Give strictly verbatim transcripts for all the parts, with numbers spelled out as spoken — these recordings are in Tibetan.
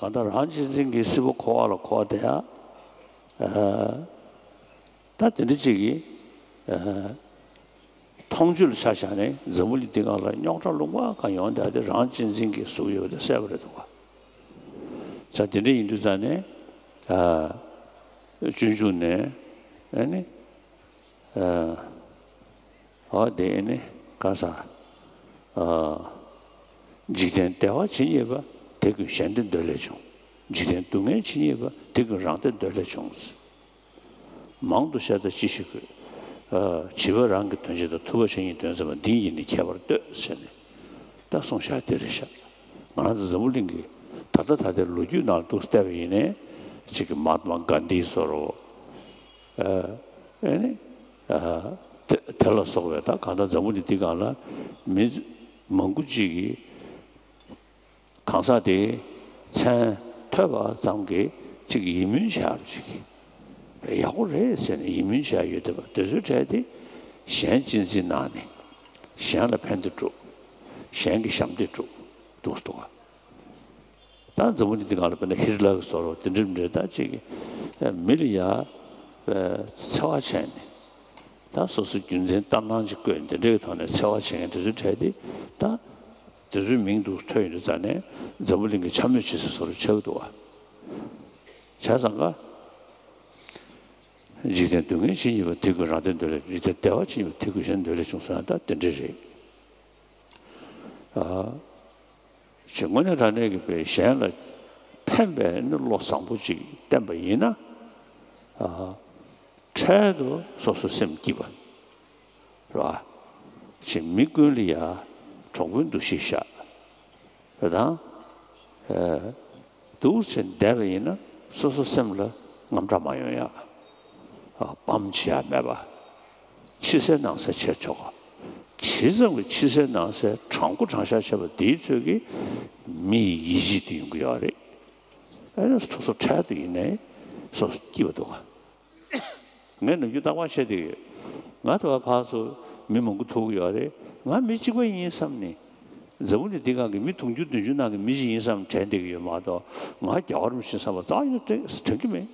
གང་ལྟར་རང་གཅེས་འཛིན་གྱི་སྲིད་པ་འཁོར་བ་ལ་འཁོར་བསྡད་ཡ། ད་དེ་འདྲ་ཅིག་གིས། མཐོང་ཆོས་ལ་ཆ་བཞག་ནས་འཛམ་བུ་གླིང་འདི་སྒང་ལ་རྙོག་དྲ་ལུང་པ་གང་ཡོང་བསྡད་དེ་རང་གཅེས་འཛིན་གྱི་ཟུག་ཡོད་པ་དེ་གསལ་པོ་རེད་འདུག་ག་ས་དེ་འདྲ་ཡིན་དུས་ཙང་ནས། སྤྱོད་འཇུག་ནས་ཨ་ནི། ཨ་དེ་ཨ་ནི་ག་ས། འཇིག་རྟེན་བདེ་བ་ཇི་སྙེད་པ། དེ་ཀུན་གཞན་བདེ་འདོད་ལས་བྱུང་། འཇིག་རྟེན་སྡུག་བསྔལ་ཇི་སྙེད་པ། དེ་ཀུན་རང་བདེ་འདོད་ལས་བྱུང་། མང་དུ་བཤད་དང་ཅི་ཞིག་དགོས། བྱིས་པ་རང་གི་དོན་བྱེད་དང་། ཐུབ་པ་གཞན་གྱི་དོན་བྱེད་པ། འདི་གཉིས་ནི་ཁྱད་པར་ལྟོས་ཟེར་ནས་ད་གསུངས་བཞག་དེ་རེད་ཤག་ང་རང་ཚོ་འཛམ་བུ་གླིང་གི་ད་ལྟ་ད་ལྟའི་ལོ་རྒྱུས་ནང་དུ་བལྟས་པ་ཡིན་ནའི་གཅིག་གི་མ་ཧཱ་ཏྨ་གྷན་དྷི་བཟོ་འདྲ་བོ། ཨ་ནི་དེ་དེ་ལ་སོགས་པའི་ད་གང་ལྟར་འཛམ་བུ་གླིང་འདི་སྒང་ལ་མི་མང་པོ་ཅིག་གིས། གང་ཟག་དེའི་མཚན་ཐོས་པ་ཙམ་གྱིས་ཅིག་ཡིད་སྨོན་བྱ་བ་ཅིག་ཡག་པོ་རེད་ཟེར་ནས་ཡིད་སྨོན་བྱ་ཡོད་བསྡད་པ་དེ་ཚོའི་གྲས་དེ་གཞན་གཅེས་འཛིན་གནང་ནས་གཞན་ལ་ཕན་བདེ་སྒྲུབ། གཞན་གྱི་ཞབས་འདེགས་སྒྲུབ་འདུག་འདུག་ག་ད་འཛམ་བུ་གླིང་འདི་སྒང་ལ་དཔེར་ན་ཧིཊ་ལར་གྱི་བཟོ་འདྲ་བོ་དེ་འདྲ་མི་འདྲ་ད་ཅིག་མི་ལ་ཡ་འཚེ་བ་བྱས་ནས། ད་སོ་སོའི་རྒྱུ་མཚན་ལྟར་སྣང་ཅིག་བཀོད་འདི་འདྲའི་ཐོག་ནས་འཚེ་བ་བྱེད་མཁན་དེ་ཚོའི་གྲས་དེ་ད་དེ་ཚོའི་མིང་དུ་ཐོན་ཡོང་དུས་ཙང་ནས་འཛམ་བུ་གླིང་གི་འཕྱ་སྨོད་བྱེད་ས་བཟོ་འདྲ་ཆགས་ཀྱི་འདུག་བ། བྱས་ཙང་ཀ་འཇིག་རྟེན་སྡུག་བསྔལ་ཇི་སྙེད་པ། དེ་ཀུན་རང་བདེ་འདོད་ལས། འཇིག་རྟེན་བདེ་བ་ཇི་སྙེད་པ། དེ་ཀུན་གཞན་འདོད་ལས་བྱུང་ཟེར་ན་ད་དེ་འདྲ་རེད། ཨ། ཅེས་དངོས་གནས་དྲང་གནས་ཀྱི་པའི་གཞན་ལ་ཕན་པའི་ནི་བློ་བཟང་པོ་ཅིག་བསྟེན་པ་ཡིན་ན། ཨ། འཕྲལ་དུ་སོ་སོ་སེམས་སྐྱིད་པ། རེད་བ། ཅེས་མི་ཀུན་ལ་ཡ་གྲོགས་པོའི་འདུ་ཤེས་བཞག་རེད་དང་། ཨ། འདུག་ཅེས་བསྡད་པ་ཡིན་ན་སོ་སོ་སེམས་ལ་དངངས་སྐྲག་མ་ཡོང་ཡ། ཨ། སྤམ་བྱེད་ཡ་མེད་པ། ཕྱི་གསལ་ནང་གསལ་བྱས་ཆོག་ག་ཇི་ཙམ་གྱི་ཕྱི་གསལ་ནང་གསལ་དྲང་པོ་དྲང་བཞག་བྱས་པ་དེའི་ཚོད་ཀྱིས་མི་ཡི་ཡིད་ཆེས་དེ་ཡོང་གི་ཡོད་རེད། ཨ་ནི་སོ་སོ་འཕྲལ་དུ་ཡིན་ནའི་སོ་སོ་སྐྱིད་པ་འདུག་ག་ངས་ནམ་རྒྱུན་རྟག་པར་བཤད་བསྡད་ཡོད། ང་དེ་བ་ཕར་ཚུར་མི་མང་པོ་ཐུག་གི་ཡོད་རེད། ང་མི་གཅིག་པ་ཡིན་བསམ་ནས། འཛམ་བུ་གླིང་འདི་སྒང་གི་མི་དུང་ཕྱུར་བདུན་ཅུ་ནང་གི་མི་གཅིག་ཡིན་བསམ་དྲན་བསྡད་ཀྱི་ཡོད་མ་གཏོགས། ང་རྒྱལ་བ་རིན་པོ་ཆེ་བསམ་པ་རྩ་ཡོད་དྲན་དྲན་གྱི་མེད།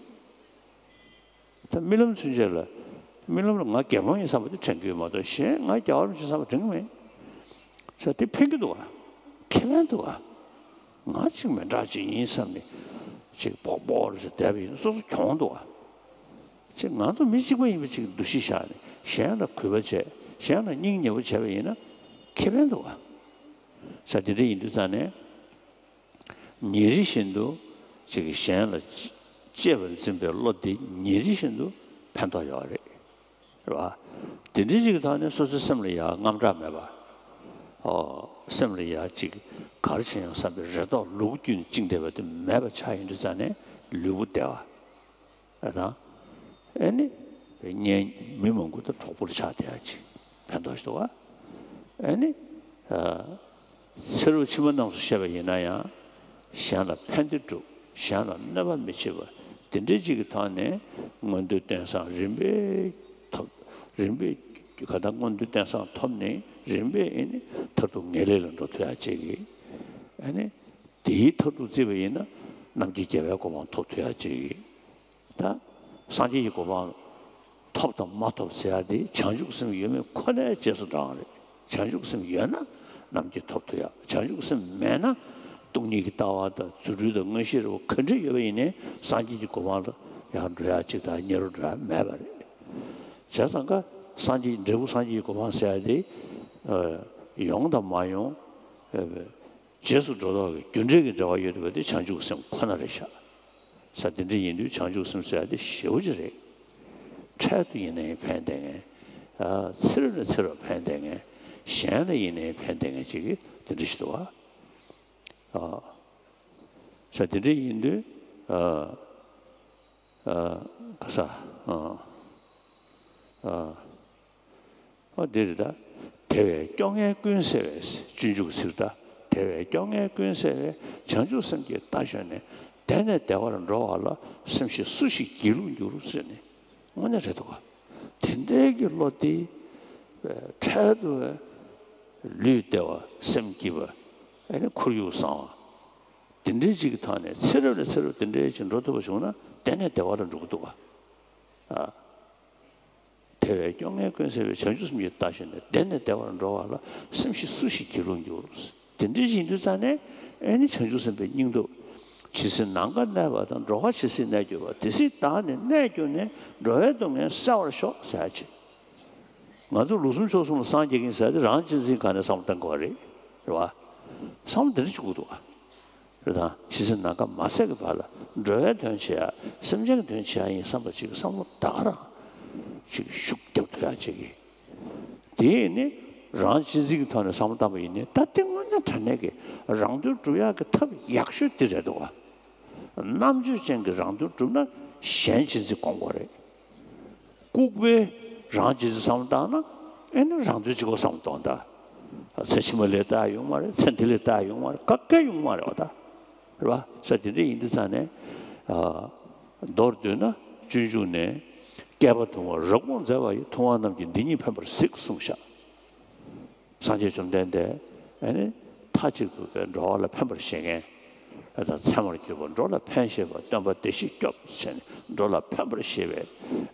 ད་རྨི་ལམ་ཚུན་ཆད་ལ། རྨི་ལམ་ལ་ང་རྒྱལ་འབངས་ཡིན་བསམ་པ་དེ་དྲན་གྱི་ཡོད་མ་གཏོགས། གཞན་ང་རྒྱལ་བ་རིན་པོ་ཆེ་བསམ་པ་དྲན་གྱི་མེད། ས་དེ་ཕན་གྱི་འདུག་ག་ཁེ་ཕན་འདུག་ག་ང་གཅིག་མི་འདྲ་ཅིག་ཡིན་བསམ་ནས་ཅིག་སྤོག་སྤོག་རེ་ཟེར་བསྡད་པ་ཡིན་ན་སོ་སོ་གྱོང་འདུག་ག་ཅིག་ང་ཚོ་མི་གཅིག་པ་ཡིན་པ་ཅིག་འདུ་ཤེས་བཞག་ནས་གཞན་ལ་གུས་པ་བྱས། གཞན་ལ་སྙིང་ཉེ་བོ་བྱས་པ་ཡིན་ན་ཁེ་ཕན་འདུག་ག་ས་དེ་འདྲ་ཡིན་དུས་ཙང་ནས། ཉིན་རེ་བཞིན་དུ་ཅིག་གིས་གཞན་ལ་གཅེས་པར་འཛིན་པའི་བློ་འདི་ཉིན་རེ་བཞིན་དུ་ཕན་ཐོགས་ཡོད་རེད། རེད་བ། དེ་འདྲའི་ཅིག་གི་ཐོག་ནས་སོ་སོའི་སེམས་ལ་ཡང་དངངས་སྐྲག་མེད་པ། ཨོ། སེམས་ལ་ཡང་ཅིག་ག་རེ་བྱས་ཡང་བསམ་པའི་རེ་དོགས་ལུ་གུ་རྒྱུད་ནས་བཅིངས་བསྡད་པ་དེ་མེད་པ་ཆགས་ཡོང་དུས་ཙང་ནས་ལུས་པོ་བདེ་བ། ཨ་དང་། ཨེ་ནི། གཉེན་མི་མང་པོ་དང་གྲོགས་པོར་ཆགས་བསྡད་ཡ་ཅིག་ཕན་ཐོགས་ཤིག་འདུག་བ། ཨེ་ནི། ཨ། ཚེ་རབས་ཕྱི་མ་རྣམས་སུ་བཤད་པ་ཡིན་ན་ཡང་། གཞན་ལ་ཕན་བདེ་སྒྲུབ། གཞན་ལ་གནོད་པ་མི་བྱེད་པ། དེ་འདྲའི་ཅིག་གི་ཐོག་ནས་མངོན་འདོད་རྟེན་བཟང་རིམ་པས་ཐོབ། རིམ་པས་ག་ད་མངོན་འདོད་རྟེན་བཟང་ཐོབ་ནས་རིམ་པས་ཨེ་ནི་མཐར་ཐུག་ངེས་ལེགས་ལ་འགྲོ་ཐུབ་ཡ་ཅིག་གི་ཨེ་ནི་དེའི་མཐར་ཐུག་བརྩིས་པ་ཡིན་ན་རྣམ་མཁྱེན་རྒྱལ་བའི་གོ་འཕང་ཐོབ་ཐུབ་ཡ་ཅིག་གི་ད་སངས་རྒྱས་ཀྱི་གོ་འཕང་ཐོབ་དང་མ་ཐོབ་ཟེར་ཡ་དེ་བྱང་ཆུབ་སེམས་ཡོད་མེད་ཁོ་ནའི་རྗེས་སུ་འབྲང་བ་རེད། བྱང་ཆུབ་སེམས་ཡོད་ན་རྣམ་མཁྱེན་ཐོབ་ཐུབ་ཡ། བྱང་ཆུབ་སེམས་མེད་ན་སྟོང་ཉིད་ཀྱི་ལྟ་བ་དང་རྫུ་འཕྲུལ་དང་མངོན་ཤེས་རེད་བ། ག་འདྲ་ཡོད་པ་ཡིན་ནའི་སངས་རྒྱས་ཀྱི་གོ་འཕང་ལ་ཡང་འགྲོ་ཡ་གཅིག་དང་ཉེ་རུ་འགྲོ་ཡ་མེད་པ་རེད། བྱས་ཙང་ཀ་སངས་རྒྱས་འབྲས་བུ་སངས་རྒྱས་ཀྱི་གོ་འཕང་ཟེར་ཡ་དེ་ཡོང་དང་མ་ཡོང་། རྗེས་སུ་འགྲོ་ལྡོག་གི་རྒྱུ་འབྲས་ཀྱི་འབྲེལ་བ་ཡོད་པ་དེ་བྱང་ཆུབ་སེམས་ཁོ་ན་རེད་ཤག་ས་དེ་འདྲ་ཡིན་དུས་བྱང་ཆུབ་སེམས་ཟེར་ཡ་དེ་ཞེ་པོ་ཅིག་རེད། འཕྲལ་དུ་ཡིན་ནའི་ཕན་བསྡད་མཁན། ཨ། ཚེ་རབས་ནས་ཚེ་རབས་ཕན་བསྡད་མཁན། གཞན་ལ་ཡིན་ནའི་ཕན་བསྡད་མཁན་ཅིག་གི་དེ་འདྲ་ཞིག་འདུག་བ། ཨ། ས་དེ་འདྲ་ཡིན་དུས། ཨ། ཨ། ག་ས། ཨ། ཨ། ཨ། འདི་རེད་ད། དེ་བས་སྐྱོ་ངལ་ཀུན་སེལ་བའི་སྤྱོད་འཇུག་ཚིག་ད། དེ་བས་སྐྱོ་ངལ་ཀུན་སེལ་བའི་བྱང་ཆུབ་སེམས་ཀྱི་རྟ་ཞོན་ནས། བདེ་ནས་བདེ་བར་འགྲོ་བ་ལ། སེམས་ཤེས་སུ་ཞིག་སྒྱིད་ལུག་འགྱུར་ཟེར་ནས། དངོས་གནས་རེད་འདུག་ག་དེ་འདྲའི་གི་བློ་དེ་འཕྲལ་དུ་ལུས་བདེ་བ་སེམས་སྐྱིད་པ། ཨ་ནི་ཁོར་ཡུག་བཟང་བ། དེ་འདྲའི་ཅིག་གི་ཐོག་ནས་ཚེ་རབས་ནས་ཚེ་རབས་དེ་འདྲའི་ཅིག་འགྲོ་ཐུབ་པ་བྱུང་ན་གཏན་ནས་བདེ་བ་ལ་འགྲོ་གི་འདུག་ག། ཨ། དེ་བས་སྐྱོ་ངལ་ཀུན་སེལ་བའི་བྱང་ཆུབ་སེམས་ཀྱིས་བདག་གཞན་ནི། བདེ་ནས་བདེ་བར་འགྲོ་བ་ལ། སེམས་ཤེས་སུ་ཞིག་སྒྱིད་ལུག་འགྱུར། དེ་འདྲའི་ཅིག་ཡིན་དུས་ཙང་ནས་ཨེ་ནི་བྱང་ཆུབ་སེམས་དཔའི་སྙིང་སྟོབས། ཇི་སྲིད་ནམ་མཁའ་གནས་པ་དང་། འགྲོ་བ་ཇི་སྲིད་གནས་གྱུར་པ། དེ་སྲིད་བདག་ནི་གནས་གྱུར་ནས། འགྲོ་བའི་སྡུག་བསྔལ་བསལ་བར་ཤོག་ཟེར་ཡ་ཅིག། ང་ཚོ་ལུགས་གསུམ་ཕྱོགས་གསུམ་ལ་སངས་རྒྱས་ཀྱིན་ཟེར་ཏེ་རང་གཅེས་འཛིན་སྒང་ནས་བསམ་བློ་གཏང་དགོས་པ་རེད། རེད་བ། བསམ་བློ་འདི་འདྲ་བྱེད་དགོས་འདུག་བ། རེད་དང་། ཇི་སྲིད་ནམ་མཁའ་མ་ཟད་ཀྱི་བར་ལ་འགྲོ་བའི་དོན་བྱེད་ཡ། སེམས་ཅན་གྱི་དོན་བྱེད་ཡ་ཡིན་བསམ་པ་ཅིག་གི་བསམ་བློ་ད་ག་རང་ཅིག་ཤུགས་རྒྱབ་ཐུབ་ཡ་ཅིག་གི། དེ་ནི་རང་གཅེས་འཛིན་གྱི་ཐོག་ནས་བསམ་བློ་བཏང་པ་ཡིན་ནའི་ད་ལྟ་དངོས་གནས་དྲང་གནས་ཀྱི་རང་དོན་སྒྲུབ་ཡག་གི་ཐབས་ཡག་ཤོས་འདི་རེད་འདུག་བ། རྣམ་དཔྱོད་ཅན་གྱི་རང་དོན་སྒྲུབ་ན་གཞན་གཅེས་འཛིན་སྒོམ་དགོས་རེད། ལྐུགས་པའི་རང་གཅེས་འཛིན་བསམ་བློ་བཏང་ན་ཨེ་ནི་རང་དོན་གཅིག་པོ་བསམ་བློ་གཏོང་ད། ཚེ་ཕྱི་མ་ལས་ལྟ་ཡོང་མ་རེད། ཚེ་འདི་ལས་ལྟ་ཡོང་མ་རེད། ག་གེ་ཡོང་མ་རེད་བ་ད། རེད་བ། ས་དེ་འདྲ་ཡིན་དུས་ཙང་ནས། ཨ། མདོར་བསྡུས་ན་སྤྱོད་འཇུག་ནས། བསྐལ་པ་དུ་མར་རབ་དགོངས་མཛད་པ་ཡི། ཐུབ་དབང་རྣམས་ཀྱིས་འདི་ཉིད་ཕན་པར་གཟིགས་གསུངས་ཤག། སངས་རྒྱས་བཅོམ་ལྡན་འདས་ཨ་ནི་མཐའ་གཅིག་ཏུ་འགྲོ་བ་ལ་ཕན་པར་བཞེད་མཁན། ད་ཚད་མར་གྱུར་པ་འགྲོ་ལ་ཕན་བཞེད་པ། སྟོན་པ་བདེ་གཤེགས་སྐྱོབ་བྱས་ནས་འགྲོ་ལ་ཕན་པར་བཞེད་པའི་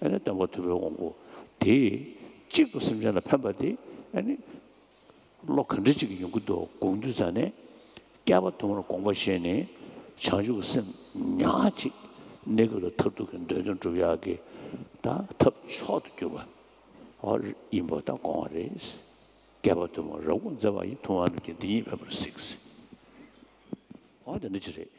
ཨ་ནི་སྟོན་པ་ཐུབ་པའི་དབང་པོ་དེ། གཅིག་ཏུ་སེམས་ཅན་ལ་ཕན་པ་དེ་ཨ་ནི་བློ་ག་འདྲ་ཅིག་ཡོང་གི་འདུག་དགོངས་དུས་ཙང་ནས། བསྐལ་པ་དུ་མར་དགོངས་པ་བཞེས་ནས་བྱང་ཆུབ་ཀྱི་སེམས་ཉག་གཅིག་གནས་སྐབས་ལ་མཐར་ཐུག་གི་འདོད་དོན་སྒྲུབ་ཡག་གི་ད་ཐབས་མཆོག་ཏུ་གྱུར་པ་ཨོ་ཡིན་པ་ད་དགོངས་པ་རེད། བསྐལ་པ་དུ་མར་རབ་དགོངས་མཛད་པ་ཡི། ཐུབ་དབང་རྣམས་ཀྱིས་འདི་ཉིད་ཕན་པར་གཟིགས། ཨོ་དེ་འདྲ་ཅིག་རེད།